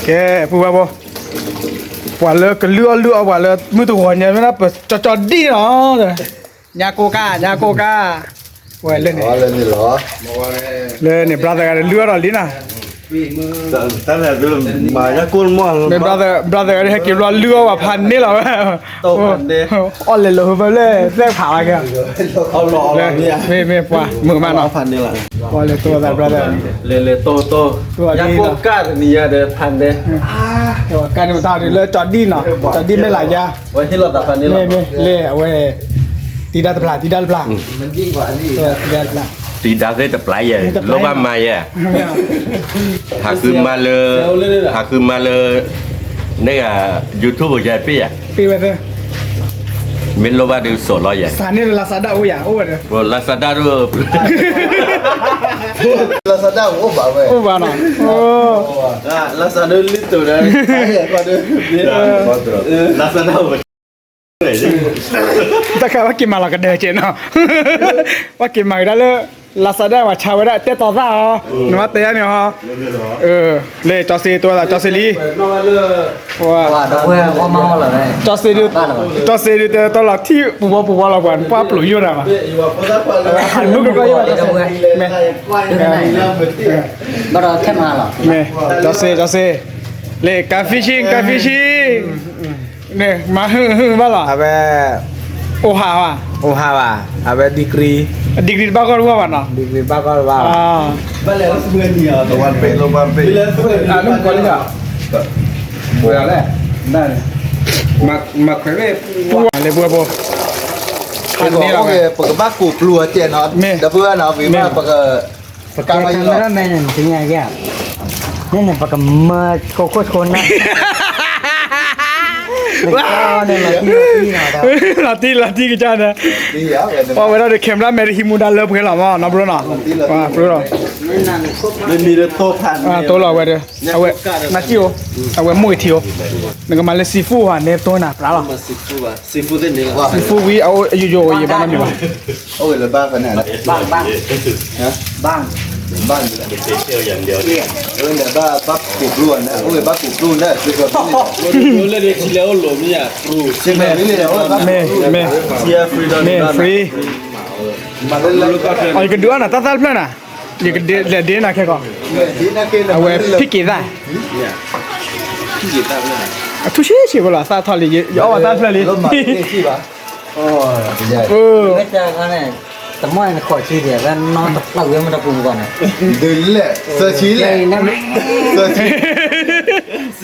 ကဲ ပုၢ်ဝဲၢ်ဖိ, ပှၤလၢကလုၢ်အီၣ်လုၢ်အီပှၤလၢမုၢ်တဂီၤညါ မ့ၢ်ဒၣ်ပကၠီကၠီဒံၣ်နီၤ, ညါကိးကါ ညါကိးကါ, ဝဲလၢန့ၣ်, လၢန့ၣ် brother ဂၤဒီးလုၢ်အီၣ်ဒီးလံနီၤ, မ့ၢ် brother ဂၤဒီးဟဲက့ၤဘျီလုၢ်အီၣ်ဝဲဖးန့ၢ်လီၤဝဲ, အီၣ်လဲၤလိာ်ဟိဘၢလၢသဲၣ်ဖးဝဲကဲ, မ့ၢ် မ့ၢ်ပှၤမုာ်မးနီၤ, ပှၤလဲၤတိၢ်သး brother လဲၤလဲၤတိၢ်တိၢ်, ညါကိးကါတနံၤညါဒီးဖးန့ၢ်, ကါန့ၣ်ပတၢ်ဒုးလၢကၠီဒံၣ်နီၤ, ကၠီဒံၣ်မ့ၢ်လၢယါ, မ့ၢ် မ့ၢ်လၢအဝဲ, တံၤဒါတဖျါ တံၤဒါတဖျါ, တံၤဒါသ့ၣ်တဖျါယဲၢ် လိၣ်ဘၣ်မၤယဲၢ်, ဟးဃုမၤလၢ, ဟးဃုမၤလၢ, န့ၣ်ဂၤ YouTube ယဲၢ်ပ့ၢ်ယဲၢ်, ပ့ၢ်ဝဲသ့ၣ် မ့ၢ်လိၣ်ဘၣ်ဒုးစိာ်လီၤယဲၢ်, စးန့ၣ်လၢ Lazada အိၣ်ယၤ အိၣ်ဝဲဒီး, Lazada ဒုး, Lazada အိၣ်ဘၣ်ဝဲ, အိၣ်ဘၣ်နီၤ, Lazada လံတိၤဒီး, Lazada တၢ်ခါဝဲက့ၤမၤလီၤကဒၢကဲနီၤ, ဝဲက့ၤမၤကဒါလၢ Lazada ဝဲဆါဝဲဒၣ်တဲတီၤသၣ်အီၤ, နမ့ၢ်တဲယါန့ၣ်ဟီ, လၢကၠီစ့ တိၤသးကၠီစ့လံ, ကၠီစ့ဒုး, ကၠီစ့ဒုးတဲတီလီၤထံၣ်ပူၤဝီပူၤဝီလီၤပှၤ ပှၢ်ပျိၤယိၣ်နၤဘၣ်, မုၢ်ကကီယိၣ်ဘၣ်, မ့ၢ်, မ့ၢ်, ကၠီစ့ ကၠီစ့, လၢ ကါ fishing ကါ fishing န့ၣ် မၤဟုၣ်ဟုၣ်ဘၣ်လီၤ, အဝဲ, အိၣ်ဟးဘၣ်, အိၣ်ဟးဘၣ်, အဝဲ degree, degree တဘၣ်ဂီၢ်တဝီဘၣ်နီၤ, degree တဘၣ်ဂီၢ်တဝီဘၣ်, ဘၣ်လဲၣ်, လၢပှဲၤလၢ, ပကဘၣ်ကူးပျူၤအကဲနီၤ, ဒီပုၢ်ဝဲၢ်နီၤ, ပက ပကမၤ cameraman န့ၣ် နသ့ၣ်ညါယဲၢ်, န့ၣ်န့ၣ် ပကမၤကိးခိၣ်ဆိနၢ်, လီၤတံၢ်လီၤတံၢ်ကစၢ်န့ၣ်, ပှၤဝဲဒၣ်ဒီး cameraman တဟံးမူဒါလၢပှဲၤလီၤမး နီၢ်ဘြိနီၤ, တိၢ်လီၤဝဲဒီး, အဝဲ, နၢ်စံၣ်အိၣ်, အဝဲမိၢ်အံၤထံအိၣ်, နကမၤလၢ seafood ဟါ နဲတိၢ်နၤ ပြးလီၤ seafood သ့ၣ်န့ၣ်လီၤ, seafood ဝံၤ အအိၣ်ယိယိယဘၣ်နီတမံၤဘၣ်, အိၣ်လၢဘၣ်ဖဲန့ၣ်, ဘၣ်, ဘၣ်, ဘၣ်, အိၣ်ဘၣ်ကူးပျူၤန့ၣ်, အိၣ်ဘၣ်ကူးပျူၤန့ၣ်, မ့ၢ်, မ့ၢ်, မ့ၢ် free, အီၤ ယကဒုးအီၣ်နၤ တၢ်သၣ်တဖျၢၣ်နၤ, ယကလဲၤဒ့နၤခဲကီး, အဝဲဖံးက့ၤသၣ်, အထူၣ်ဆံးဆံးဖိလီၤ သၣ်ထီၣ်လံ ယအီၣ်ဝဲသၣ်တဖျၢၣ်လံ, တမ့ၢ်နခီၣ်ဆံးဒံး ဝဲနီတဖျၢၣ်ဝဲမ့ၢ်တပူၤမ့ၢ်ကီၢ်န့ၣ်, ဒ်လဲၣ်, သၢဆံလဲၣ်, သၢဆ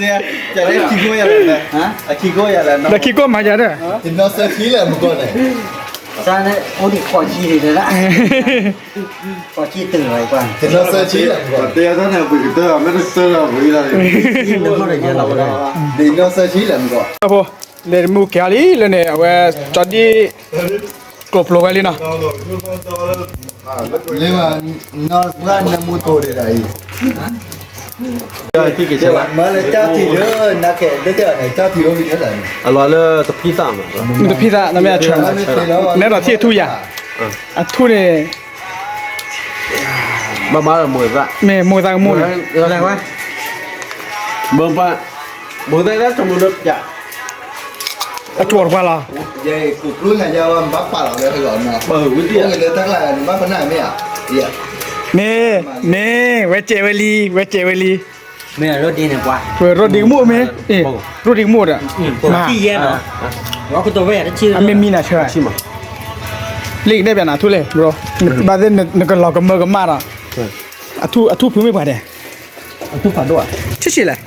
ံ, ခံကိးယၤလဲၣ်, ခံကိးမၤယၤဒီး, တနီၤသၢဆံလဲၣ်မ့ၢ်ကီၢ်န့ၣ်, စၢ်န့ၣ်အိၣ်ဒံးခီၣ်ဆံးဒံးလၢ, ခီၣ်ဆံးတုၤလီၤ, တနီၤသၢဆံလဲၣ်မ့ၢ်ကီၢ်, တနီၤသၢဆံလဲၣ်မ့ၢ်ကီၢ်, လဲၤတမုၢ်ကဲၤလံလၢန့ၣ် အဝဲကၠီဒံၣ် ကျိၤပျိၤဝဲလံနီၤ, လၢ, နမူတိၤဒံးဒၣ်အံၤ, မ့ၢ်လၢကၠီထံးလၢ, နကဲ, အလီၤလၢတဖံသၣ်မး, တဖံသၣ် နမ့ၢ်အဆၢ, နဲဒီးထံၣ်အထူၣ်ယၤ, အထူၣ်န့ၣ် ဘၣ်မၤဒီးမိၢ်သၣ်, မ့ၢ်မိၢ်သၣ်ကမိၢ်န့ၣ်, မိၢ်သၣ်လၢတမူလၢပျၢ်, အကၠီတပှၢ်လီၤ, မ့ၢ်, မ့ၢ်, ဝဲကဲဝဲလံ, ဝဲကဲဝဲလံ, ရိဒံကမိၢ်မ့ၢ်, ရိဒံကမိၢ်ဒီး, မ့ၢ်မံနၤဆၢ, လံကနဲၣ်ပျးနၤထူၣ်လဲၣ်, ဘၣ်သ့ၣ်နကလီၤကမၢကမၣ်ဒီး, အထူၣ်ဖုမ့ၢ်ပှၤဒဲး, ဆံးဆံးလဲၣ်,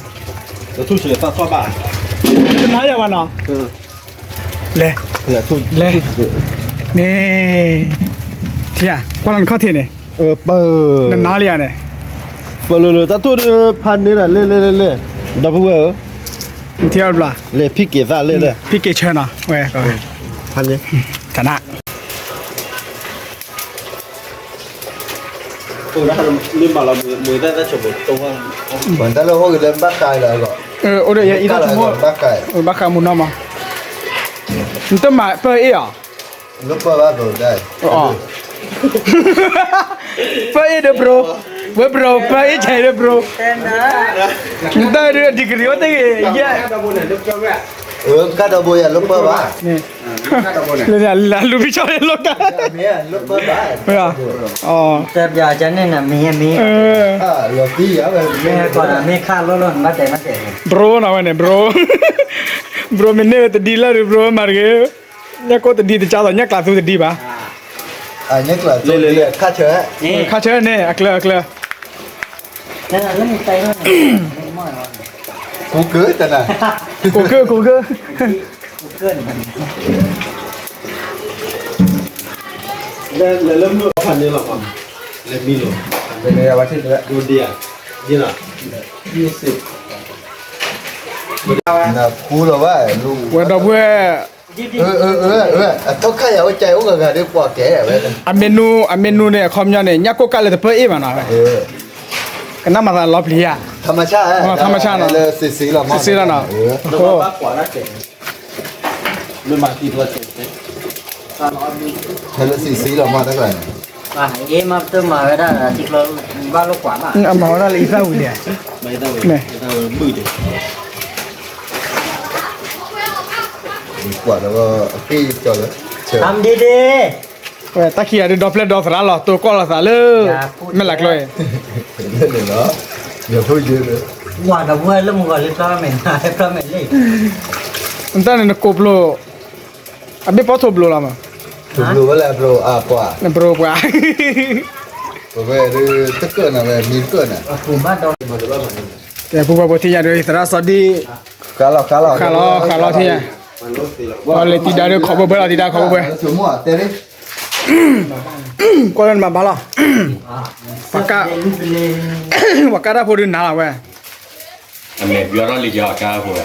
တနၤယၤဘၣ်နီၤ, လဲၤ, လဲၤ, မ့ၢ်, ထံၣ်ဧါ, ကွၢ်လီၤနခီၣ်ထံးန့ၣ်, နနၤလံဧါန့ၣ်, ပလၢလၢတၢ်ထူၣ်ဒီးဖးန့ၢ်ဒၣ်လဲၣ်လဲၣ်လဲၣ်လဲၣ်, ဒီပုၢ်ဝဲၢ်ဧၢ, နထံၣ်အီၤတဘျီ, လဲၤဖံးက့ၤသၣ်လဲၣ်လဲၣ်, ဖံးက့ၤဆၢနီၤ, ဝဲ, ဖးန့ၢ်, တနၤ မ့ၢ်ဘၣ်လီၤ, မ့ၢ်တၢ်သၣ်ဆိမိၣ်တိၢ်, တၢ်လၢဟိၣ်ဂ့ၤလၢဘၣ်ကါလီၤ, အိၣ်ဒီးယအံၤတၢ်ဆိမိၣ်, ဘၣ်ကါ, ဘၣ်ကါမူနီၢ်မး, နတမၤပၢၢ်အ့ၣ်ဧါ, ပၢၢ်အ့ၣ်ဒီး bro, ဝဲ bro ပၢ်အ့ၣ် ဆဲးဒီး bro တၢ်ဒုး degree အိၣ်တ့ၢ်ဂ့ၤယဲၢ် ကၢ်ဒီဘိယၤလၢပၢ်ဘၣ် လၢလူၤဘံၣ်ဆီလီၤကါ တဲပျးကန့ၣ်နမ့ၢ်မ့ၢ် မ့ၢ်ခါလိၣ်လိၣ်နဘၣ်တဲနတဲ bro နီၤ ဝဲန့ၣ် bro bro မ့ၢ်န့ၢ်ဝဲတဒံလၢဒုး bro မၤတဂ့ၤ ညၣ်ကိၣ်တဒံတကါသိး ညၣ်ကျးသူတဒံဘၣ် ခါဆၢ ခါဆၢန့ၣ် အကျၢၤ အကျၢၤ ကူကၢတနၤ ကူကၢ ကူကၢ လဲၤလၢမုၢ်ဖးန့ၣ်လီၤ လဲၤမံလီၤ ဒိဒ့ဧါ ဒ်လီၤ နခူလီၤဘၣ် ဝဲဒီပုၢ်ဝဲၢ် အထီၣ်ခါယၤအိၣ်ကၠဲအိၣ်ဂၤဂၤဒ်ပှၤကဲဝဲ အမ့ၢ်နူ အမ့ၢ်နူန့ၣ် အခီပညီန့ၣ် ညၣ်ကိၣ်ကၢ်လၢတပၢၢ်အ့ၣ်ဘၣ်နီၤ ကနၣ်မၤသးလီၤပျံၤယၤ ထမဆၣ်နီၤ စံးစံးလီၤနီၤ ဖဲလၢစံးစံးလီၤမးတၢ်ကျါန့ၣ် မၤဝဲဒၣ်လၢအံသၣ်ဝံၤလံ ကွၢ်ဒီးအက့ၢ်ကီလၢ ဝဲတၢ်ခံဂၤဒုးဒီဖျၢၣ်ဒီသရၣ်လီၤ တိၤကီၢ်လီၤသးလၢ မဲၢ်လးကျိအံၤ လၢန့ၣ်လီၤ ယဖိယဲၢ်လၢ ဝၤဒီးဝဲလၢမုၢ်ဂီၤလံ ဖျီမဲာ် ဖျီမဲာ်လံ နတၢ်န့ၣ်နကိးပျိ အဘ့ၣ်ပီၣ်ထိးဘျိလီၤမး ဘျိဝဲလၢဘျိအပှၤ နဘျိပှၤ ပဝဲဒုးတကၢၢ်နၤဝဲမံတကၢၢ်နၤ ကဲပူၤပှၤပထံၣ်ညါဒီးသရၣ်စီၤဒံ ဃါလီၤဃါလီၤဃါလီၤထံၣ်ညါ ပှၤလဲၤတံၤဒါဒီးခီဘိဘၢလီၤ တံၤဒါခီဘိဘၢ တဲ ကွၢ်လၢနမၤဘၣ်လီၤ ပှၤကၢ်တၢ်ဖိဒုးနၤလီၤဝဲ အမဲာ်ပျီထီၣ်လံယၤကါဖိဝဲ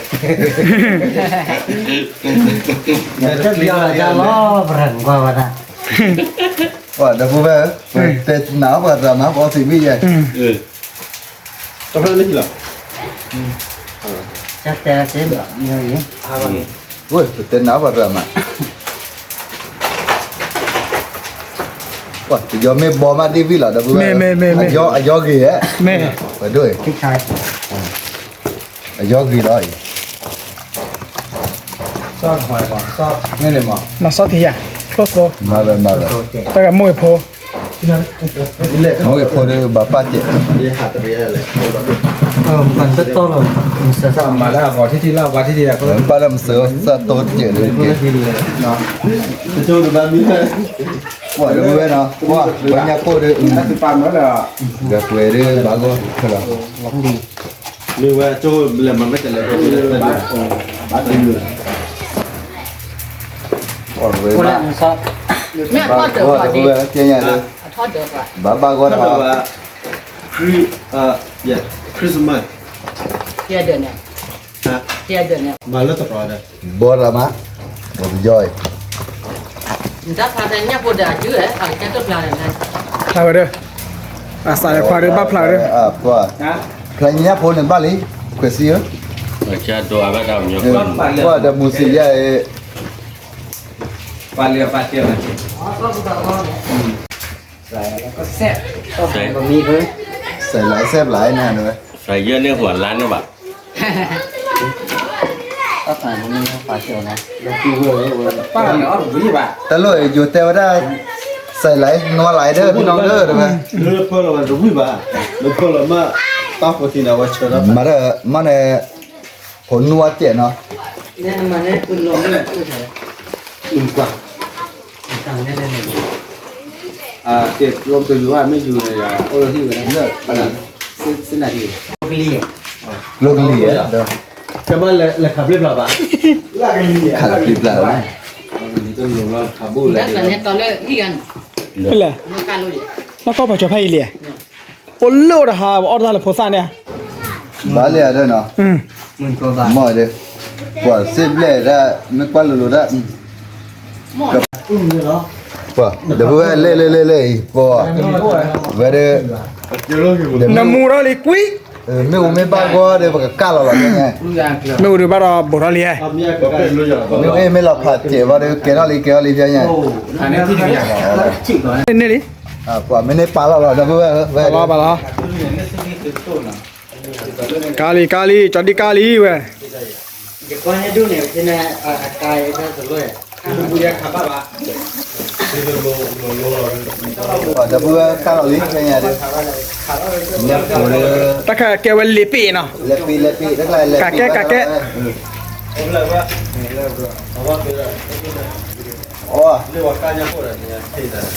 တၢ်ပျီလီၤယၤလီၤ ပရၢၣ်ကွၢ်ဝဲဒၣ် ပှၤဒီပုၢ်ဝဲၢ် ပတဲနၤပှၤတၢ်မၤပှၤသံမ့ၢ်ယဲ တၢ်ဖျၢၣ်လၢဟံၣ်လီၤ တၢ်တဲစ့ ဝဲ ပတဲနၤပှၤတၢ်မၤ ပှၤတယီမ့ၢ်ဘီမးဒ်ဝံၣ်လီၤ ဒီပုၢ်ဝဲၢ် အယီဂ့ၤဧါ ပဒိၣ်အံၤ အယီဂ့ၤလီၤအံၤ မၤစီတံၢ်ယၤ ကျိကျိ မၤဝဲမၤဝဲ တၢ်ဂၤမိၢ်ဂ့ၤဖိ မိၢ်ဂ့ၤဖိဒီးဘၣ်ပာ်စဲး မၤတၢ်ဂီၤထံထံလၢဝါထံထံ ပာ်လၢမစၢၤစၢ်တိစဲးလၢက့ ပှၤဒီပုၢ်ဝဲၢ်နီၤ ပှၤ ပှၤညၣ်ကိၣ်ဒီး ဒီးပှဲၤဒီးဘၣ်ဂီၢ်ခဲလၢာ် မ့ၢ်ဝဲကၠိလဲၤမၤမ့ၢ်တလဲၤ ဘၣ်တမုာ် အီၣ်ဝဲဘၣ် ဘၣ်ဂီၢ်ဒီပုၢ်ဝဲၢ် ကဲညါဒီး ဘၣ်ဘၣ်ဂီၢ်ဒီး Chri- Christmas မၤလၢတပှၤဒီး ဘီရမး ဘီပယီၤအံၤ ဖျါဝဲဒီး အစးလဲၤခွါဒီးဘၣ်ဖျါဝဲဒီး ဖျါညါဖိန့ၣ်ဘၣ်လံ ခွဲးစံဧၢ ပှၤဒီးမူစံယါအံၤ စဲးလၢအစဲးပျၢ်နၤနဝဲ စဲးယဲၢ်န့ၣ်ဟိုလါန့ၣ်ဘၣ် တၢ်လိၣ်အံၤယိၤတဲဝဲဒၣ် စဲးလၢနွါလါဒီး ပနွါလါဒီး မၤဒီးမ့ၢ်န့ၣ် ဖိနွါစဲးနီၤ ကဲ မ့ၢ်ယူၤန့ၣ် အိၣ်လၢဟံၣ်ဝဲဒၣ် လၢကလံၤဧါ ကဲဘၣ်လဲၤခးပျ့ၤပျၢ်ဘၣ် ခးပျ့ၤပျၢ်ဘၣ် ဖဲလဲၣ် နီၢ်ကီၢ်ပှၤကၠီၤဖးအံၤလဲၣ် ပလၢအိၣ်တဟါ ပအီၣ်တၢ်လၢဖိသၣ်န့ၣ် ဘၣ်လဲၣ်အဒၢနီၤ မ့ၢ်ဒီး ပှၤစ့ဘျဲၣ်ဒၣ် မ့ၢ်ကွၢ်လိၤလိၤဒၣ် ပှၤ ဒီပုၢ်ဝဲၢ် လဲၣ်လဲၣ်လဲၣ်လဲၣ်အံၤ ပှၤ ဝဲဒၣ် နမူထီၣ်လံကွံာ် မ့ၣ်အူမ့ၢ်ဘၣ်ဂီၢ်ဒီး ပကကၢ်လီၤလီၤန့ၣ် မ့ၣ်အူဒုးဘၣ်ဒီးဘူးထီၣ်လံ မ့ၣ်အူမ့ၢ်လီၤဖးစဲးဘၣ်ဒီး ကဲထီၣ်လံ ကဲထီၣ်လံ ဖဲညါ န့ၣ်လံ ပှၤမ့ၢ်န့ၢ်ပာ်လီၤလီၤ ဒီပုၢ်ဝဲၢ်ဧၢ, ပာ်လီၤ ပာ်လီၤ, ကါလံ ကါလံ ကၠီဒံၣ်ကါလံဝဲ, ဒီပုၢ်ဝဲၢ်ကါလီၤလံ တၢ်ခဲကဲဝဲလံာ်ပ့ၣ်နီၤ, လံာ်ပ့ၣ် လံာ်ပ့ၣ် တၢ်ခဲကဲ ကၠီကဲ အီ မ့ၢ်ဘၣ် တၢ်တ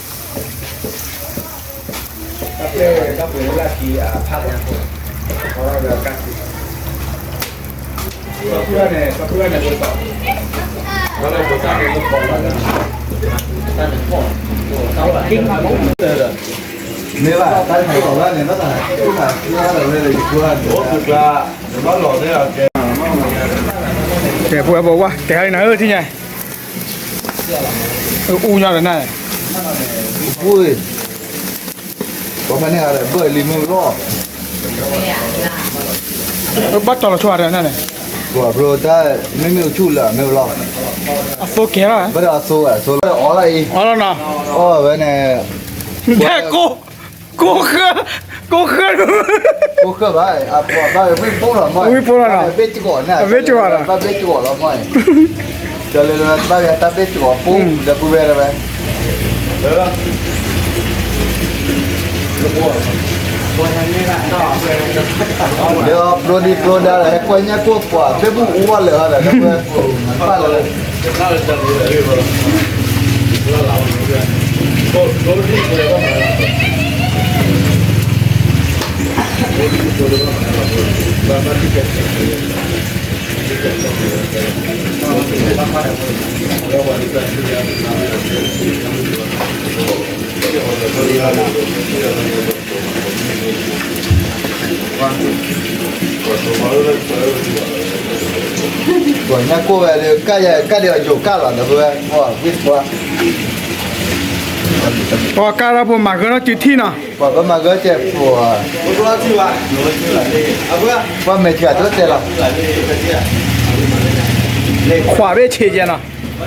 ခါကိးဘၣ်န့ၣ် ဘၣ်သး ကဲ ပဝဲပဝဲ ကဲဟဲနၤဧၢ ထံၣ်ညါ, အူညီဒီးနၤ, ပူၤ, ပှၤဖဲန့ၣ်ဂၤဒီး ဘၢၣ်လံမ့ၢ်လီၤ, ဘၣ်တီၤလီၤဆိဒီးနၤန့ၣ်, ပှၤဘျိတၢ် မ့မ့ၢ်အဆူၣ်လၢမ့ၢ်လီၤ, အသိကဲလီၤ, ဘၣ်ဒီးအသိဝဲ အသိလီၤ အီလီၤအံၤ, အီလီၤနီၤ, အီဝဲန့ၣ်, ကိၢ်ဃၢ, ကိၢ်ဃၢ, ကိၢ်ဃၢဘၣ်, အပှၤဘၣ်ဝဲဝံၢ်ပိၢ်လီၤမ့ၢ်, ဝံၢ်ပိၢ်လီၤနီၤ, ဘၣ်ဘ့ၣ်ကီးန့ၣ်, ဘၣ်ဘ့ၣ်ကီးလီၤမ့ၢ်, ဒီးလၢဘၣ်ဝဲတၢ်ဘ့ၣ်ကီးပူၤ ဒီပုၢ်ဝဲၢ်ဝဲ ဒီးပျိဒံပျိဒါဒီး ဟဲကွၢ်ညၣ်ကိၢ်ပှၤ ဘ့ၣ်ဘူၣ်အူဝဲလၢာ်ဒီး ဒီပုၢ်ဝဲၢ် ပာ်လီၤလၢ ပှၤညၣ်ကိၢ်ဝဲလၢ ကၣ်ယဲ ကၣ်ဒံးအယိာ်ကၣ်လီၤ ဒီပုၢ်ဝဲၢ် ပှၤဝံၣ်ပှၤ ပှၤကၣ်ထီၣ်ဖိမၤဂၢၢ်ထီၣ်စုထံၣ်နီၤ, ပှၤဘၣ်မၤဂၢၢ်ကဲပှၤ ပှၤမဲာ်ထံဂၤတအိၣ်တဲလီၤ, ခွးဘ့ၣ်ဆံးကဲနီၤ, ပှ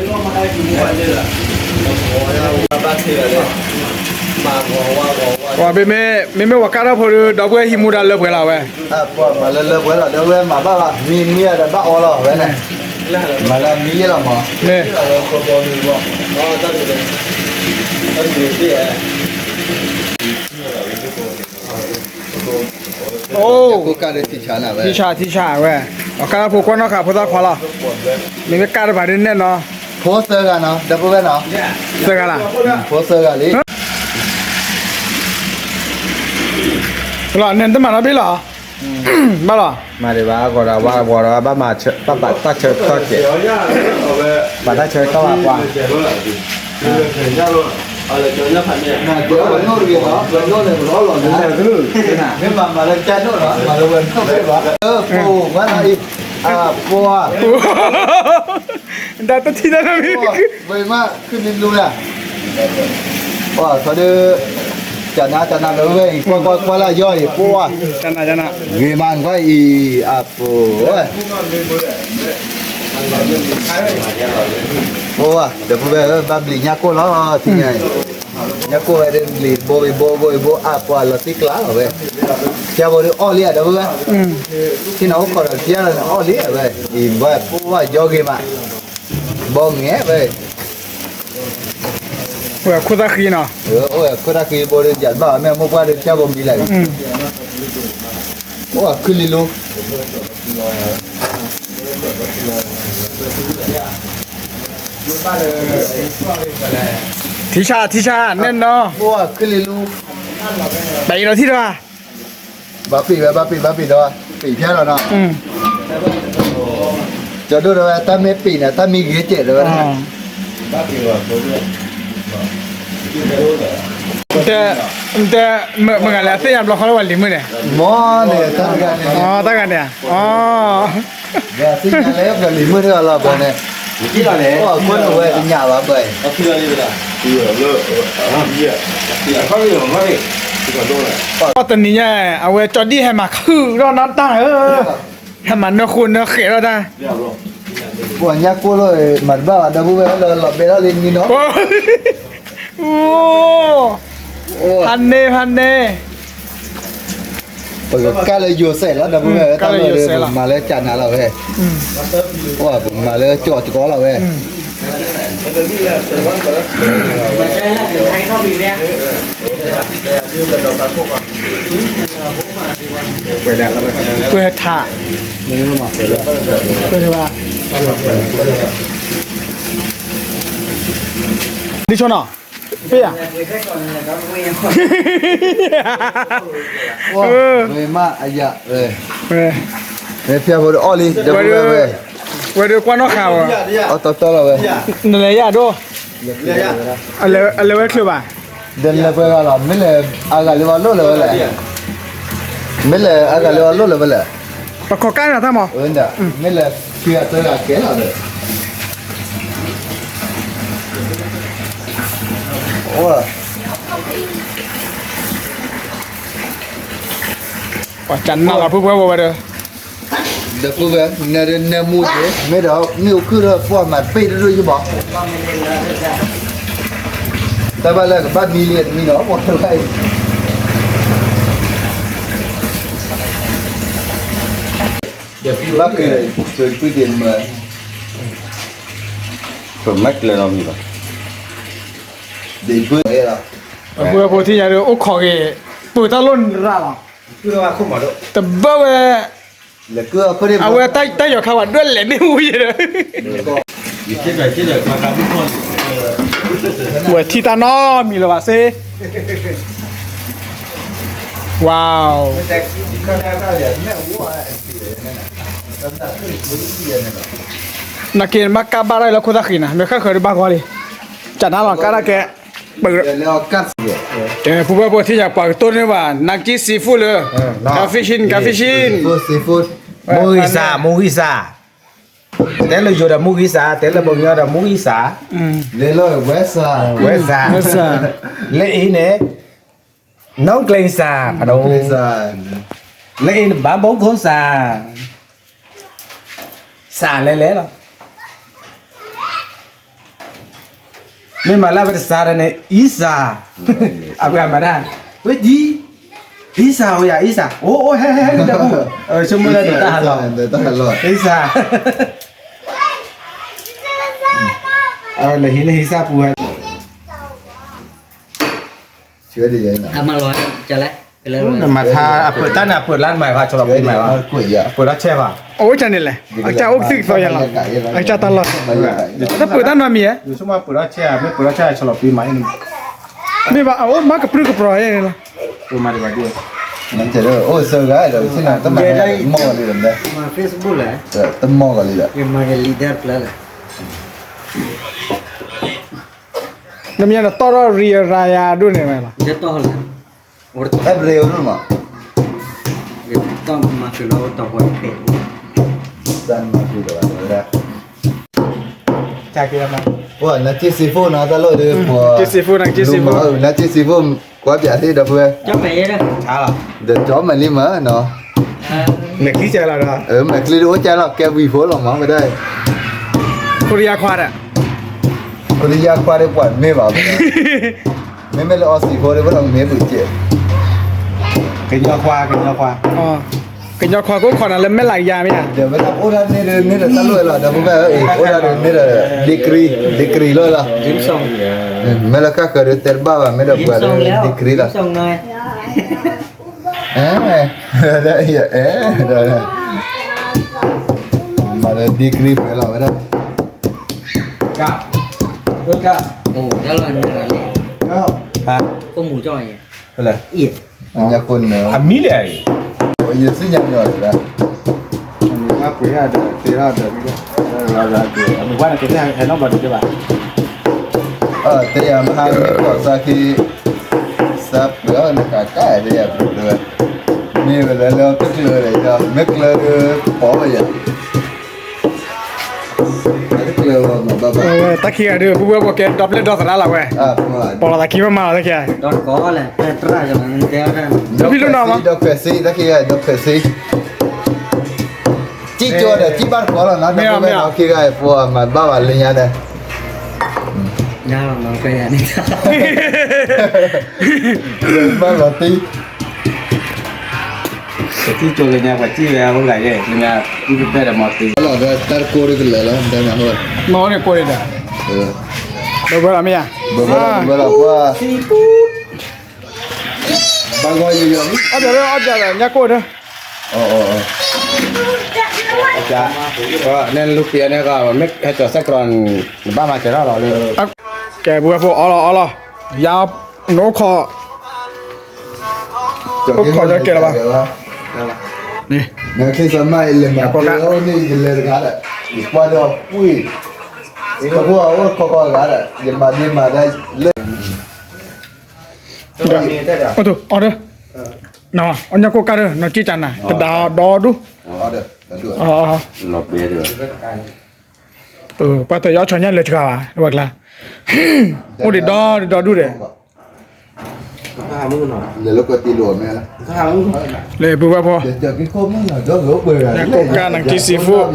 ၤမ့မ့ၢ် မ့မ့ၢ်ပှၤကၣ်ထီၣ်ဖိဒီး ဒီပုၢ်ဝဲၢ်ဟံးမူဒါလၢပှဲၤလီၤဝဲ, ပှၤမၤလၢလၢပှဲၤလီၤ ဒီပုၢ်ဝဲၢ်မၤဘၣ်ဘၣ် မံမံဒီးဘၣ်အီလီၤဝဲန့ၣ်, မၤလၢမံယဲလီၤမး, မ့ၢ် အိၣ် ထံဆး ထံဆးဝဲ, ပှၤကၣ်ထီၣ်ဖိကွၢ်နီၣ်ဃာ်ဖိသၣ်ခွါလီၤ, မ့မ့ၢ်ကၣ်တဖၣ်ဒ်န့ၣ်နီၤ, ဖိသၢဂၤနီၤ ဒီပုၢ်ဝဲၢ်နီၤ, သၢဂၤလီၤ, ဖိသၢဂၤလံ, လီၤ န့ၣ်တမၤနီတဘ့ၣ်လီၤ, ဘၣ်လီၤ, မၤဒံးဘၣ် ဂီၤဒီးဝါဂီၤဒီးဝါ ဘၣ်မၤ ဘၣ်ပာ်တၢ်ဆၢကတီၢ်ကဲး, ပာ်တၢ်ဆၢကတီၢ်ဘၣ်ပှၤ မ့ၢ်မၤမၤလၢကၢ်ဒိၣ်လီၤ မၤလၢဝဲနီၣ်ဖဲဘၣ်, ပှၤ, ဒ်တထံၣ်တၢ်နီတမံၤ, ဝဲမး ခုလံလူလၢ်, ပှၤ သီဒုး, ကနၤကနၤလၢဝဲအံၤ ကွၢ်ကွၢ်ကွၢ်လၢယီၢ်အံၤ ပှၤ, ဂ့ၤမးကွၢ်အံၤ အပူၤ, ပှၤ ဒီပုၢ်ဝဲၢ်ဧၢ ဘၣ်ဘျံးညၣ်ကိၢ်လီၤ ထံၣ်ညါအံၤ, ညၣ်ကိၢ်ဝဲဒၣ်ဘျံးဘိဘိဘိဘိ အပှၤလီၤတံၢ်ကျါလီၤဝဲ, ဆၢဖိဒုးအီၣ်လံဧါ ဒီပုၢ်ဝဲၢ်, ထံၣ်နၤအိၣ်ခိးဒီးဆၢလီၤန့ၣ်အီၣ်လံဝဲ, အံၤဝဲ ပှၤ ယီၢ်ဂ့ၤမး, ဘီငဲၤဝဲ အိၣ်ဝဲခိၣ်သၣ်ဃံနီၤ, အိၣ်ဝဲခိၣ်သၣ်ဃံဘိဒုး ယၤတဘၣ်မ့ၢ်မိၢ်ပှၢ်ဒုး ဆၢဖိမံၤလၢာ်, အိၣ်ဝဲခုလံလူ ထံဆး ထံဆး နဲၣ်နီၤ, အိၣ်ဝဲခုလံလူ, ပအံၤဒီးထံၣ်တဂၤ ဘၣ်ပ့ၤဝဲ ဘၣ်ပ့ၤ ဘၣ်ပ့ၤဒီး ပ့ၤဖျါလီၤနီၤ, ကၠီဒိၣ်ဒီးဝဲ တၢ်မ့ၢ်ပ့ၤန့ၣ် တၢ်မ့ၢ်ဂ့ၤကဲးဒီးဝဲ, တဲ တဲ မ့ၢ်ဂၤလဲၣ် အသ့ၣ်ညါဘျီဃီလၢပှၤလံၤမုၣ်န့ၣ်, မ့ၢ်န့ၣ် တၢ်တဂၤန့ၣ်, တၢ်ဂၤန့ၣ်, သ့ၣ်ညါလၢပှၤလံၤမုၣ်တဂၤလီၤ ပှၤန့ၣ်, ကွၢ်န့ၣ်ဝဲတညၣ်ဘၣ်ပှၤ တနံၤညါ အဝဲကၠီဒံၣ်ဟဲမၤခုၣ်ထီၣ်နီၢ်တၢ်ဧၢ, ဟဲမၤနၢဃိနၢဃဲးထီၣ်တၢ်, ပှၤညၣ်ကိၢ်လီၤ မၤတဘၣ်ဘၣ် ဒီပုၢ်ဝဲၢ်လၢလီၤဘဲထီၣ်လံနံၤနီၤ, အိၣ် ဖးန့ၢ် ဖးန့ၢ်, ပကကၢ်လၢယိၤစဲးလီၤ ဒီပုၢ်ဝဲၢ်, တၢ်လီၢ်ဒီး ပမၤလၢကၠးနးလီၤဝဲ, ပမၤလၢကၠီၣ်တကီလီၤဝဲ. ကွဲးထး, ကွဲးထး, ဒ်ဆိနီၤ, ပ့ၢ်ယၤ, မ့ၢ်မးအယၤ, မ့ၢ်ဖျါဖိတအီၣ်လံ ဒီပုၢ်ဝဲၢ်, ဝဲဒၣ်ကွၢ်နီၣ်ဃာ်ဝဲ, အီၣ်တီတီလီၤဝဲ, နလဲၤယၤဒိၣ်, အလဲၤဝဲချုးဘၣ်, ဒီးလဲၤပှဲၤဂၤလီၤ မ့ၢ်လဲၤအဂၤလၢဘၣ်လိၣ်လၢၤဝဲလဲၣ်, မ့ၢ်လဲၤအဂၤလၢဘၣ်လိၣ်လၢၤဝဲလဲၣ်, ပခိးကၢ်န့ၣ်တၢ်မး, မ့ၢ်လဲၤခံဂၤသၢဂၤကဲလီၤဒီး ပှၤကနၣ်လီၤ ပုၢ်ဝဲၢ်ဝဲဒီး, ဒီပုၢ်ဝဲၢ် နဲဒ်နဲမူက့ၤ မ့ၢ်ဒီး မ့ၣ်အူခုၣ်ဒီး ပှၤမၤတပ့ၢ်တဒိၣ်ယဘၣ်, တၢ်ဘၣ်လၢကဘၣ်မံလံတမံၤနီၤ ပှၤတဘၣ်အံၤ, ဘၣ်က့ၤ ပမ့ၢ်ကျဲလီၤမံၤဘၣ်, အပုၢ်ဝဲၢ်ဖိထံၣ်ညါဒီး အိၣ်ခိးက့ၤ ပၢၤတၢ်လိၣ်ရၤလီၤ, တဘၣ်ဝဲ, အဝဲတၢ်ယီၤခါဝဲဒွဲၣ်လဲၤမ့ၣ်အူယဲဒီး, ဝဲထံၣ်တၢ်နီတမံၤလၢၤဘၣ်စ့, ဝါ, နာ်က့နဘၣ်ကၢ်ဘၣ်တၢ်လၢခိၣ်သၣ်ဃံနၤ မ့ၢ်ဃၣ်ဃၢၤဒုးဘၣ်ဂီၤလံ, ကနၣ်လီၤကၢ်တၢ်ကဲ, ပုၢ်ဝဲၢ်ဖိထံၣ်ညါ ပှၤကတိၢ်န့ၢ်ဘၣ် Nike seafood လၢ, ကါ fishing ကါ fishing, မူဂံၢ်စၢ် မူဂံၢ်စၢ်, တဲလၢယိၤဒီးမူဂံၢ်စၢ် တဲလၢပှၤကညီဒီးမူဂံၢ်စၢ်, ဝဲစၢ်, လၢအံၤန့ၣ်, နီၢ်ကျဲစၢ်, လၢအံၤန့ၣ် ဘၣ်ဘီခိၣ်စၢ်, စၢ်လဲၤလဲၤလီၤ မ့ၢ်မၤလၢပတစးဒီးန့ၣ် အံစၢ်, အပှၤမၤတၢ်, ဝဲဒ်, အံစၢ်ဧိၤယၤ အံစၢ်, အိၣ်အိၣ်ဟဲဟဲဟဲ ဆိကမိၣ်လၢတၢ်ဟးလီၤ, အံစၢ်, လၢဟံးန့ၢ်ဟံးစၢ်ပူၤဝဲ မၤထါအပၢၢ်တၢ်န့ၣ် အပၢၢ်လါမၤဘၣ် ဆီလီၤပှံၤမၤဘၣ်, အပၢၢ်တၢ်န့ၣ်လဲၣ်, အကစၢ်အိၣ်ကသံၣ်ကသီယၤလီၤ, အကစၢ်တၢ်လီၢ်, တၢ်ပၢၢ်တၢ်နီတမံၤဧါ, မ့ၢ်ပၢၢ်တၢ်ဆီလီၤပှံၤမၤ, မ့ၢ်ဘၣ်အအိၣ်မၤကပြုၢ်ကပြီၤလီၤ, အိၣ်စၢဂၤဒီး တမီၢ်ဂီၤလံဒီး, တမီၢ်ဂီၤလံဒီး နမ့ၢ်နတီၢ်ထီၣ်ရံၤရၤယၤဒိၣ်န့ၣ်ဝဲလီၤ, အဲၣ်ဘြ့းအိၣ်ဒိၣ်မး, တၢ်မၤကူဒီးဝဲဒၣ်, ပှၤ Nike seafood နီၤ တၢ်လီၢ်ဒီး ပှၤ Nike seafood နီၤ Nike seafood ကွၢ်ပၠးသ့ဒီပုၢ်ဝဲၢ်, ဒီးကၠီမဲာ်လံမးနီၤ, မဲာ်ချံစဲလီၤဒီး မဲာ်ချံဒ်အိၣ်ကၠီလီၤ ကဲဝံၤဖိလီၤမး ဝဲဒၣ်, ခိရံယါခွါဒီး ခိရံယါခွါဒီးပှၤမ့ၢ်ဘၣ်, မ့မ့ၢ်လၢ Aussie ဖိဒီး ပှၤမ့ၢ်ဘုးကဲ, ကညီခွါ ကညီခွါ ကညီခွါကအိၣ်ခိးနၤလၢမဲၢ်လးကယၤမ့ၢ်ဧါ, ဒီးဝဲဒၣ်အိၣ်ဒၣ်န့ၣ်ဒီး န့ၢ်ဒီးတၢ်လိၣ်ဝဲလီၤ ဒီပုၢ်ဝဲၢ်, အိၣ်ဒၣ်ဒီးန့ၢ်ဒီး degree degree လိၣ်လီၤ, မ့ၢ်လၢဃၣ်ဃၢၤဒီးတဲတဘၣ်ဘၣ် မ့ၢ်ဒီးပှၤဒီး degree လီၤ, အဲ အဲ မၤဒီး degree ပှဲၤလီၤဝဲဒၣ်, က က အိၣ်ဒၣ်လီၤန့ၣ်လီၤ, ဟါ ကိးမူၤကၠီၣ်ယဲ, ဖဲလဲၣ်, ညါခိၣ်န့ၣ်, အမံၤလဲၣ်, ယစံၣ်ညါမ့ၢ်အီၤတဂၤ, မ့ၢ်ပှ့ၤအဒီး တဲထီၣ်ဒီး မ့ၢ်, အမ့ၢ်ဝဲန့ၣ် ကဟဲနီၣ်ဘၣ်တက့ၢ်ဘၣ်, တဲယၤမဟါမ့ၢ်ကီၢ်စၢ်ခံ, စၢ်ပှ့ၤအီၤနကကါတဲယၤပှ့ၤဝဲ, မ့ၢ်ဝဲလၢလၢတကျၢၤဒီး မ့ၢ်ကျၢၤဒီးကပီၤဝဲယၤ တၢ်ခံဂၤဒီး ပုၢ်ဝဲၢ်ဖိကဲ ဒီပျဲၢ်ဒီသရၣ်လီၤဝဲ, ပီၤလီၤသးခံမးမးလီၤတၢ်ခံဂၤ, ဒီးတကိးလဲၣ်, တရၣ်ယီၤလီၤ, ဒီဖံၣ်လိၣ်နီၤမး, ဒီခွဲးစ့ တၢ်ခံဂၤ ဒီခွဲးစ့, ကံၣ်ကၠီဒီး ကံၣ်ဘၣ်တကိးလီၤနီၤ, ဒီပုၢ်ဝဲၢ်နီၤ ခံဂၤအံၤ ပှၤမၤဘၣ်ဘၣ်လၢညါဒီး, ညါလီၤနီၤ ကွဲးယၤန့ၣ် ဘၣ်လီၤတံၢ် ပထံၣ်ကၠိလၢညါ ပှၤစံၣ်ဝဲအအိၣ်ဂၤယဲၢ် လၢညါ ပပဲၢ်ဒီးမီၤတံၢ် လီၤဒီးတၢ်တကိးတကလၢာ်လီၤ ဒဲမၤဟိ မီၤအိၣ်န့ၣ်ကိးန့ၣ်ဒီး ဘၣ်ဘၣ်လီၤမ့ၢ်ဧါ ဘၣ်ဘၣ်လီၤ ဘၣ်လီၤ ပှၤ ဘၣ်ဂီၢ်ယံၤယံၤ အီၣ်ဒီး အီၣ်ဒီး ညါကိၢ်ဒီး နဲလူပံၤန့ၣ်ကီး မ့ၢ်ဟဲကၠီၤစဲးကရီး နဘၣ်မၤစၢၤထီၣ်လီၤလၢ ကဲ ပုၢ်ဝဲၢ်ဖိ အီလီၤ အီလီၤ ယၤ နအိၣ်ခိး အိၣ်ခိးဒီးကဲလီၤဘၣ် န့ၣ် နခ့ၣ်စမၢ်အံၤလဲၤမၤကဲလီၤန့ၣ် ယလဲၤတဂၤဒီး ယကွၢ်ဒီးကွံာ် ကဖိအအိၣ်ခိးခိးတဂၤဒီး ယမၤဒ့မၤဒါလၢ အီၣ်ဒီး အီၣ်ညါကိၢ်ကါဒီး နီၢ်ကံၣ်တၢ်နၤ တဒါဒီဒူၣ် ပှၤတယီၤဆီညါလဲၤတဂၤဘၣ် ဝဲကျါ အိၣ်ဒံးဒီဒူၣ်ဒီး လဲၤလၢကီၢ်တံၢ်လိာ်မဲ လဲၤပုၢ်ဝဲၢ်ဖိ ညါကိၢ်ကါ နၢ်ကံၣ် seafood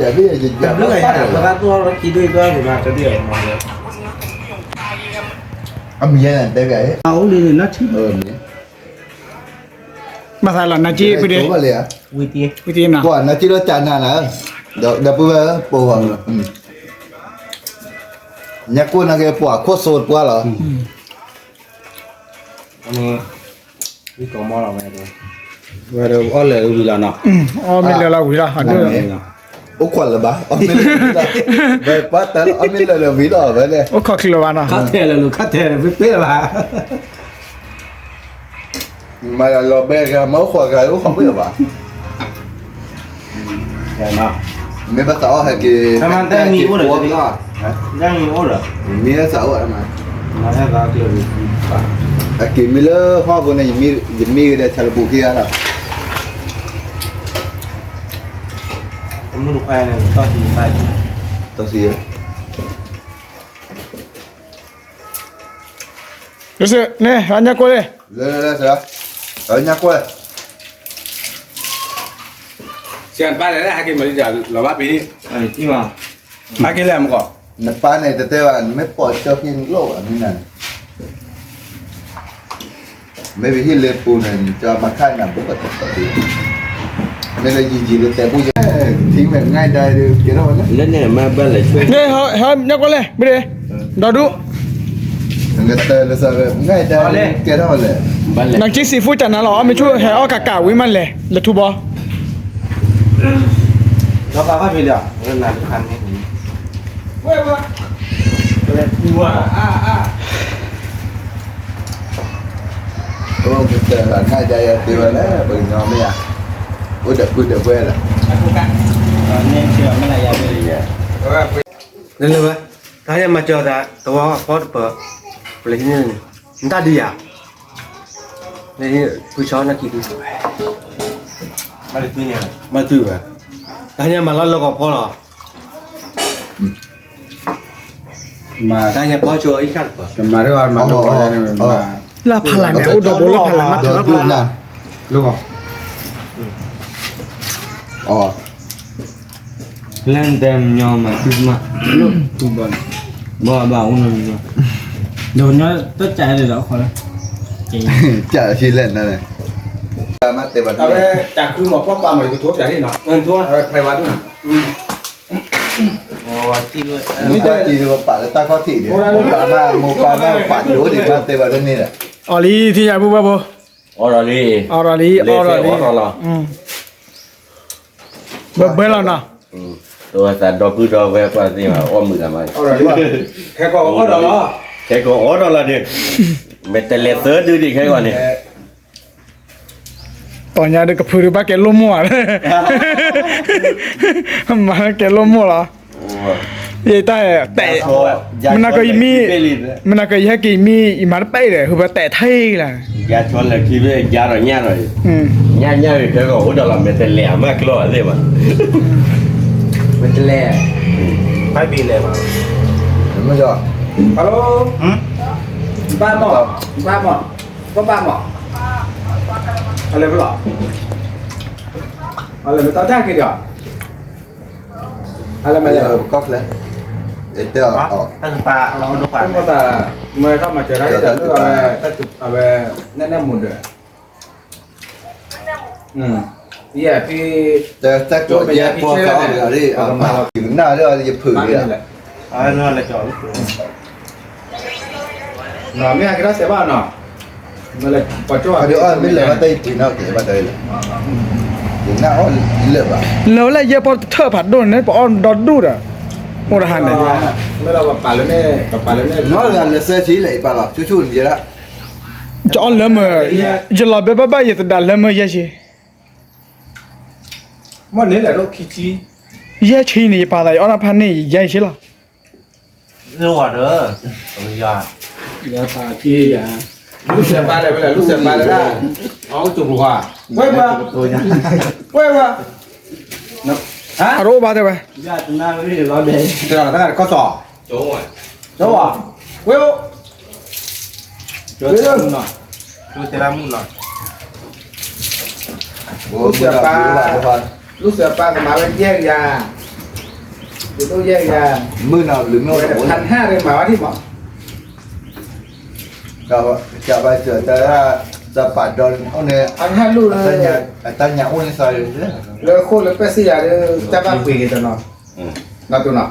အမံၤယဲၢ်တဲဘၣ် ဘၣ်သးလီၤ နၢ်ကံၣ် ဖုဒ့ ဝံၤတ့ၢ်နၤ ကွၢ်နၢ်ကံၣ်လီၤကၢ်နၤနၤ ဒီပုၢ်ဝဲၢ်ပိာ် ညါကိၢ်နၤက့ၤပှၤခိၣ်စိတပှၢ်လီၤ ဝဲဒီးအီၣ်လဲၤဝံၤလီၤနီၤ အီၣ်မ့ၢ်လဲၤလီၤဝံၤလီၤ အိၣ်ခိးလၢၤဘၣ် အီၣ်မ့ၢ်လဲၤလီၤဝံၤလီၤ ဝဲပှၤတၢ်လၢအီၣ်မ့ၢ်လဲၤလီၤဝံၤလီၤ ဝဲလဲၣ် အိၣ်ခိးချံလီၤဘၣ်နီၤ ခါထဲလဲၣ်လီၤ ခါထဲလဲၣ် ပ့ၢ်ပ့ၢ်လၢၤဘၣ် မၤလီၤဘဲဂၤ မၤအိၣ်ခိးဂၤ အိၣ်ခိးပ့ၢ်လၢၤဘၣ် မ့ၢ်ဘၣ်သးအီၣ်ဟဲက့ၤ တၢ်မံၤအိၣ်ဒီး တၢ်မံၤအိၣ်ဒီး မ့ၢ်သးအိၣ် ဟဲက့ၤမ့ၢ်လၢဟီၣ်ခိၣ်န့ၣ် ယမံဂ့ၤဒီး ဆၣ်လပူၤခံဂၤလီၤ တၢ်စံး န့ၣ် ညါကိၢ်လံ ညါကိၢ် စံးဘၣ်လဲၣ် ဟဲက့ၤမၤလံဒီး လီၤဘၣ်ဖံးန့ၣ် ဟဲက့ၤလဲၣ်မကီး နပၢ်န့ၣ်တတဲဘၣ် နမ့ၢ်ပိာ်ကၠီဖံးလိၣ်ဘၣ်မ့ၢ်နၤန့ၣ် မ့ၢ်ပဟံၣ်လၢပူၤန့ၣ် နကၠီမၤခါနၤဘူးကတၢၢ် မ့ၢ်လၢယံာ်ယံာ်လၢတဲဘူးယဲ ထံမဲာ်ငါဒၣ်ဒုးကဲထီၣ်ဝဲလၢ လၢန့ၣ်မ့ၢ်ဘၣ်လဲၤဆွဲ ညါကိၢ်လဲၣ် မ့ၢ်ဒ့ ဒီဒူၣ် နကတၢၢ်လၢစးဝဲ ငါဒၣ်ကဲထီၣ်ဝဲလဲၣ် နက့ seafood တၢ်နၤလီၤ အီၣ်မ့ၢ်ဆူၣ်ဟဲအီၣ်ကးကးဝံၤမးလဲၤ လဲၤထူဘီ ဒီးပာ်ဖးဖံးလံ ကတၢၢ်လၢနၤယၤသ့ဝဲလၢ ပကညီမ့ၢ်ဧါ အိၣ်ဒီးပုၢ်ဒီးဝဲၢ်လၢ လၢလၢဝဲ တၢ်ဟဲမၤစၢၤသး တဝီအဖီတပၢၤ ပလဲၤဟံးန့ၢ်န့ၣ် နတၢ်ဒုးယၤ ဖုဆီနၢ်ကံၢ်ဒုး မၤတတုၤဝဲ တၢ်ဟဲမၤလီၤလၢကီၢ်ဖီလီၤ တၢ်ဟဲဖီဆိအံၤခါတပၢၤ လၢဖးလၢ်န့ၣ် အိၣ်ဒီးဘိလၢဖးလၢ် မၤတၢ်လၢဖးလၢ် လၢနတဲညီမၤသုမး ဘၣ်ဘၣ်အိၣ်နီၤ ဒီးညီတၢ်ကးဒီးဒီးခီလၢ ကးဆံလဲၣ်နၤန့ၣ် မ့ၢ်တဲဘၣ်တၢ်ဝဲ တၢ်ခုမီၤဖီပာ်မီၤ ယကထိပၠးန့ၣ်နီၤ အဝဲဖဲဝါဒုး မ့ၢ်တၢ်တံၤဒီးပာ်လၢတၢ်ခီၣ်ထံးန့ၣ် မိၢ်ပၢ်ဘၣ်မိၢ်ပၢ်ဘၣ်ပာ်ဒိၣ်ဒံးမ့ၢ်တဲဘၣ်တန့ၢ်ဒီး အီၤလံ ထံၣ်ညါပူၤဘၣ်ဘိ အီၣ်ဒီးလံ အီၣ်ဒီးလံ အီၣ်ဒီးလံ ဘၢဘၢလီၤနီၤ တဝဲသးဒီပုၢ်ဒီဝဲၢ်ကွၢ်သ့ၣ်ဘၣ် အီၣ်မုာ်ဂၤမး ခဲကိာ်အီၣ်ဒီးလီၤ ခဲကိာ်အီၣ်ဒီးလီၤဒုး မ့ၢ်တလဲၤသၢဒုးဒံးခဲကိာ်န့ၣ် တီၢ်ညါဒီးကဖုဒုးဘၣ်ကဲလိၣ်မိၢ်ဧါ မၤကဲလိၣ်မိၢ်လီၤ ယတၢ်တဲ မနၤကယမံ မနၤကယဟဲက့ၤယမံ ယမၤတပဲၢ်ဒီး ဟူဘၣ်တဲထဲလၢ ယၤဆီလၢခံဘၣ် ယၤဒီးညၣ်ဒီး ညၣ်ညၣ်ဂ့ၤခဲဂီၤ အိၣ်ဒီးလီၤ မ့ၢ်တလဲၤအမၤကျီၢ်သ့ၣ်ဘၣ် မ့ၢ်တလဲၤ ဖဲဘံလဲၤဘၣ် hello ဘၣ်မီၢ် ဘၣ်မီၢ် ဘၣ်မီၢ် အလဲၤဘၣ်လီၤ အလဲၤမ့ၢ်တၢ်တၢ်က့ၤဒီး အလဲၤမ့ၢ်လဲၤ ကီၢ်ဖျဲး တဲအီၤ, တၢ်ကပၤလီၤဒိၣ်ပၤ, မ့ၢ်တၢ်မၤစၢၤတၢ်အံၤဒီး အဝဲ နဲၣ်နဲၣ်မူဒၢး, ယဲ တၢ်ကီယဲပီသးအီၤဒီး ယကနၣ်လၢယဖုးန့ၣ်, မ့ၢ်ဟဲက့ၤတၢ်စဲးဘၣ်နီၤ, မ့ၢ်လဲၤပှၤကၠီၣ်အီၤ မ့ၢ်လဲၤဘၣ်တၢ်အံၤပှ့ၤနီၣ်က့ၤဘၣ်တၢ်အံၤလီၤ, ယနၣ်အီၣ်လၢာ်ဘၣ်, လၢာ်ဝဲလၢယဲပီတထၢၣ်ဖးဒိၣ်န့ၣ် ပအီၣ်ဒီဒူၣ်ဒီး, အိၣ်တဟါန့ၣ်, မ့ၢ်လၢပပာ်လၢန့ၣ် ပပာ်လၢန့ၣ် နီၢ်လၢလၢစဲဆံးလဲၣ် ယပာ်လီၤ ဆူၣ်ဆူၣ်န့ၣ်ယဲဒၣ်, ယအီၣ်လၢမုၢ်, ယလီၤဘဲဘၣ်ဘၣ်ယသဒါလၢမုၢ်ယဲၢ်ဆံ မ့ၢ်န့ၣ်လဲၣ်ဒိၣ်ခံဆံ, ယဲၢ်ဆံန့ၣ် ယပာ်သး ယအီၣ်တၢ်ဖးန့ၣ် ယဲၢ်ဆံလီၤ, လၢဝဲဒီး, ယၤ, ယၤပာ်က့ၤယၤ, လူစဲးပာ်လဲၣ်ဝဲလဲၣ် လူစဲးပာ်လဲၣ်ဒၣ်, အအိၣ်ကၠိပူၤ, ဝဲပှၤ, ဝဲပှၤ, အတအိၣ်ဘၣ်တဲဝဲ, ယၤတနၣ်ရံၣ်လီၤဒဲး, တဂၤတဂၤတခီၣ်စီၤ, ကၠီဝဲ, ဝဲအိၣ် ကၠီတဲလၢမုၢ်နီၤ, ကၠီတဲလၢမုၢ်နီၤ, လူစဲးပာ်, လူစဲးပာ်ကမၤဝဲယဲၢ်ကယၤ, ယဒိၣ်ယဲၢ်ကယၤ, မုၢ်နီၤ ဘျုးမုၢ်, ဖးဟၣ်ရ့မၤဝဲဒ်မး, ကဘၣ်စၢၤတၢ်, တၢ်ပာ်ဒီးန့ၣ်, ဖးဟၣ်လူၢ်လၢ, အတၢ်ညါအိၣ်န့ၣ်သး, လၢခိၣ်လၢပဲစံယၤဒီး တၢ်ဘၣ်ပှ့ၤက့ၤတနီၤ, နီၤတိၢ်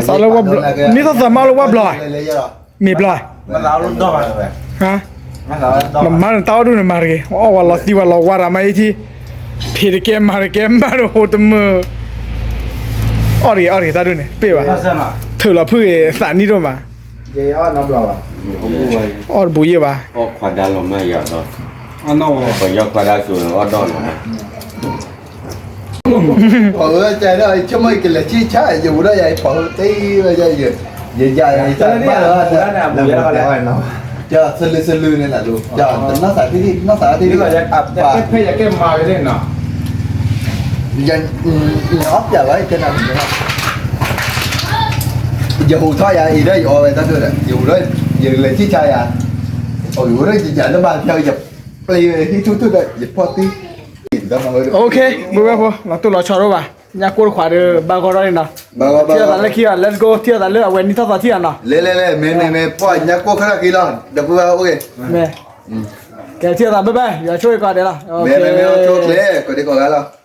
နီၤ သးလၢဝဲဘျီ, နံၣ်သီၣ်သးမၤလၢဝဲဘျီ, မ့ၢ်ဘျီ, မၤတၢ်အီၣ်ဒူၣ်န့ၣ်မၤတဂ့ၤ, အီၣ်ဝဲလီၤသံဝဲလီၤဝါရၤမးအံၤထံ, ဖံးတကဲမၤတကဲမၤတဟိတမုာ်, အီၣ်တဂ့ၤအီၣ်တဂ့ၤတၢ်ဒူၣ်န့ၣ် ပ့ၢ်ဘၣ်, ထုးလီၤဖုၣ်ဂ့ၤသးနံၣ်ဒိၣ်မး, အီၣ်တဘူးယဲၢ်ဘၣ်, ပှၤယီၤခွါဒါစိၤအီၣ်ဒီၣ်လီၤ, ပှၤအၢကဲဒီး ဆိကမိၣ်ကလဲၤဆံၣ်ဆါ ယဝံၤဒီးယၤ ယပှၤဟိတ့ဝဲ, ယယၤယတၢ်ဘၣ်လီၤ, စလုစလုန့ၣ်လၢ, တနီၢ်သးတ့ၢ်, နီၢ်သးတ့ၢ်, ဖဲယကဲမၤဝဲန့ၣ်နီၤ, ယအီၣ်ပျးဝဲတဲနၤ, ယဟူးထီၣ်ယၤအံၤဒီး ယအီဝဲတၢ်ဒိၣ်ဒီး ယဟူးဒီး, ယလဲၤဆံၣ်ဆါယၤ, ယဟူးဒီးယယၤလၢမၤဖျါ ယပျ့ၤဝဲဟံၣ်ထူၣ်ထူၣ်ဒီး ယဖီၣ်သံ, ဘုဝဲဖိ လီၤတိၢ်လီၤဆီဒိၣ်ဘၣ်, ညၣ်ကိၢ်တခွးဒီး ဘၣ်ဂီၢ်ထီၣ်န့ၣ်နီၤ, ထံၣ်လိာ်သးလၢခံဂၤ let's go ထံၣ်လိာ်သးလၢအဝဲနံၣ်ထီၣ်သီထံၣ်ဂၤနီၤ, လဲၤလဲၤလဲၤ မ့ၢ်မ့ၢ်မ့ၢ် ပှၤညၣ်ကိၢ်ခါထီၣ်ခံလီၤ ဒီပုၢ်ဝဲၢ်အိၣ်ဂ့ၤ, မ့ၢ်, ကဲထံၣ်လိာ်သး bye bye ယွၤဆိၣ်ဂ့ၤကိးဂၤဒဲးလီၤ, မ့ၢ်မ့ၢ်မ့ၢ် အိၣ်ဆိၣ်ကျဲ ကိးဒံကိးဂၤလီၤ.